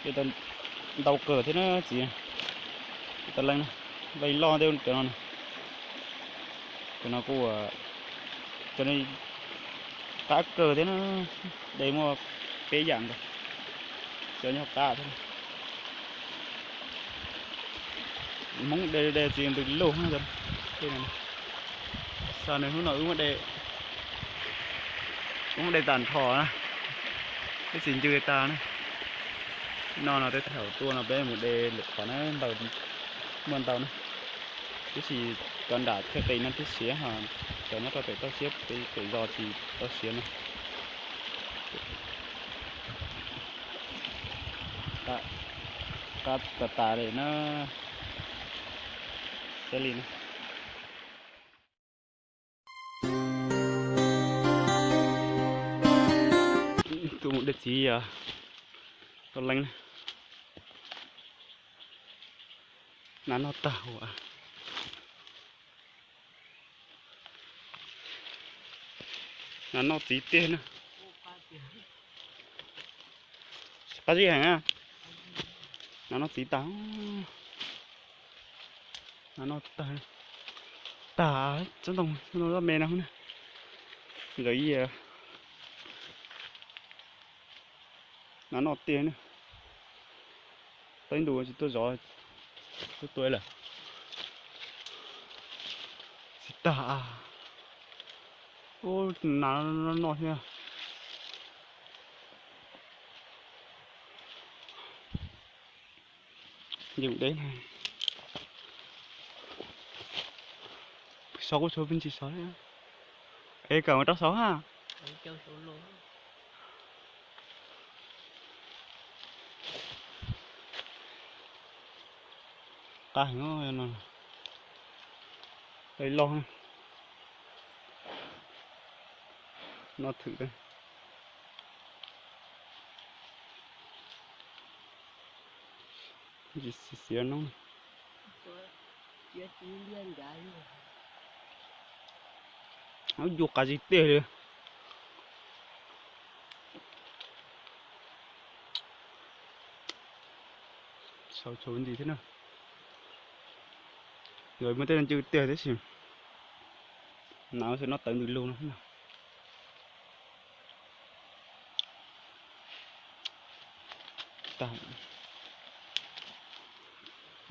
Ntau kawg thiab na txiv. Tau leej na, leej loj ntej cov no na. Cov no kuj, cov no qab kawg thiab na, de muaj peb yam ntag. Cov nyob qab thiab. Hmoob de de txiv ntws luj. Xa nws hnub no wb muab de, wb muab de tag nrho na, wb tsis ncw tag na. No no tej thaum tuaj no peb mus de lwm qhov na, ntau, muaj ntau na. Tab sis cov nram thiaj qis no thiab siav, ho cov nyob rau pem toj siab, pem zos tsis tau siav na. Qab tas tas li na. Saib li na. Tuaj mus de txiv, tau leej na. Nas noj tag ua. Nas noj txiv tiag na. Qab zib heev na. Nas noj txiv tag. Nas noj tag, tag tsob ntoo, tsob ntoo me no na. Nkawd ib, nas noj tiag na. Tau ib ntus tsis tuaj zov, tuaj tua lawm. Txiv tag. Ub, nas noj thiab. Yeej deb na. Sau kuj tshuav pes ntsis sau. Es kawm mus rau saud ha. Qab heev no. Loj, noj thwm. Xiav noob. Ub, yus qab zib tiag li. Sau tshuav ntsis thiab na. Nkawd muaj tej no ncw tiag tiag tab sis nas xwb noj tawv ntws lug no. Tag.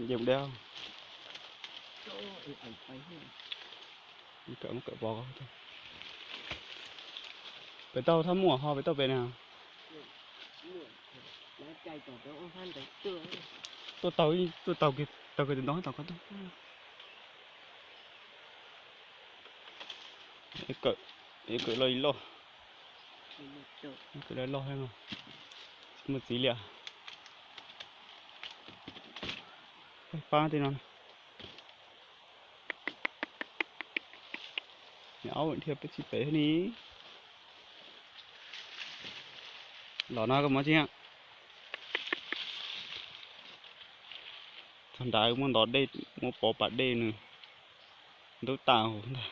Nce mus deb. Kawm muab kawm pov. Pem tau thaj muaj ho pem tau pem na. Tuaj taug, tuaj taug kiag, taug kiag tus ntoo tom ko tuaj. Kawm, kawm loj loj. Kawm loj loj thiab mas. Muaj txiv liam. Pab tej no. Niam aub dhia peb tsis pem ni. Los no koj mus tsis. Txog nrad muab ntov dej, muab pov pas dej nws ntub tas huv ntag.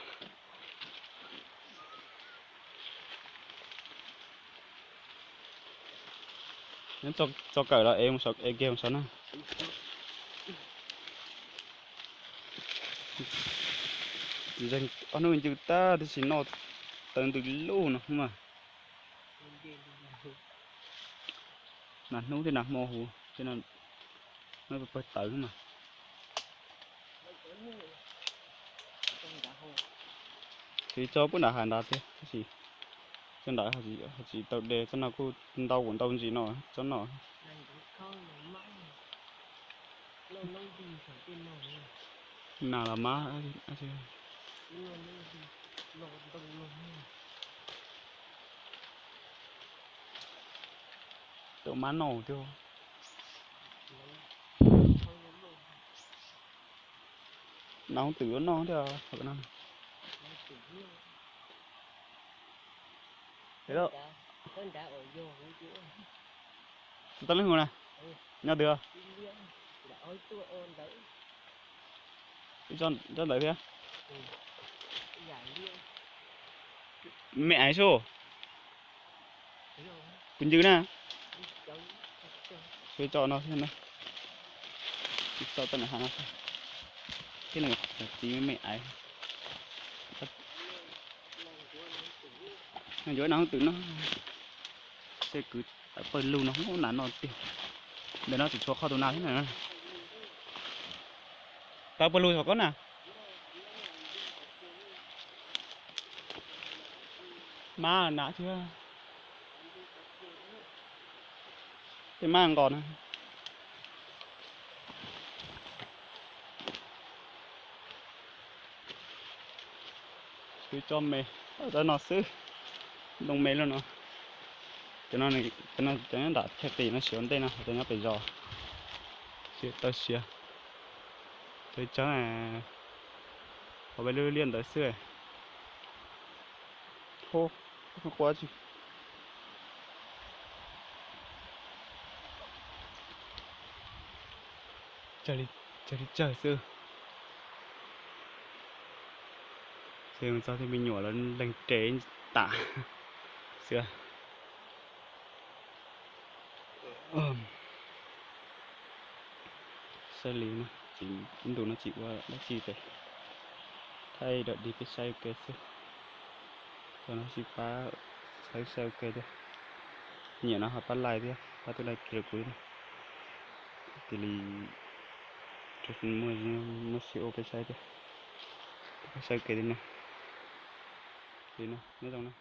Txo kawm los es kiag mus saud na. Ob hnub ncw tag tab sis noj tawv ntws lug no mas. Nas hnub thiab nas hmo huv thiab no, pawg tawv mas. Tsis tso pub nram hav nrad tiag tab sis tsob nrad ho tsis tau de, tsob no kuj ntau kuj ntau ntsis no, tsob no. Nas los mab. Tau mab noj thiab. Nas hoob twm yuav noj thiab. Tau leej hus na, nyob twg? Tsob ntawd thiab. Me aiv sub. Kuv ncw na. Peb tso no thiab na, tsis txog tau nram hav no thiab. Tib leeg txiv me me aiv. Yuav nas hooj twm no, tej kwv tawm pawg lug no hub nas no tiag. Ntawm no tseem tshuav qhov tus nas thiab na. Tawm pawg lug saum koj na. Mab nas thiab. Tej mab nqos na. Peb tso me, tso no xwb, ntoo me loj no. Cov no, cov nyob nram chaw qis no siav ua ntej no, cov nyob pem zos siav tawv siav. Cov tseeb, qhov peb lub liaj ntawd xwb. Quaj tsi, tsawg li tsawg xwb. Txog tej me nyuam los leeg res tas xwb. Saib li no, ib ntus no tsis ua dab tsi tes, thaij dawm dig peb saib ua ke xwb. Tau no sib pab saib saib ua ke thiab. Nyiam no ho pab like thiab, pab tub like rau kuv thiab. Cia li muaj, muaj sij ua peb saib thiab. Peb saib ua ke li no. Li no nyob zoo na.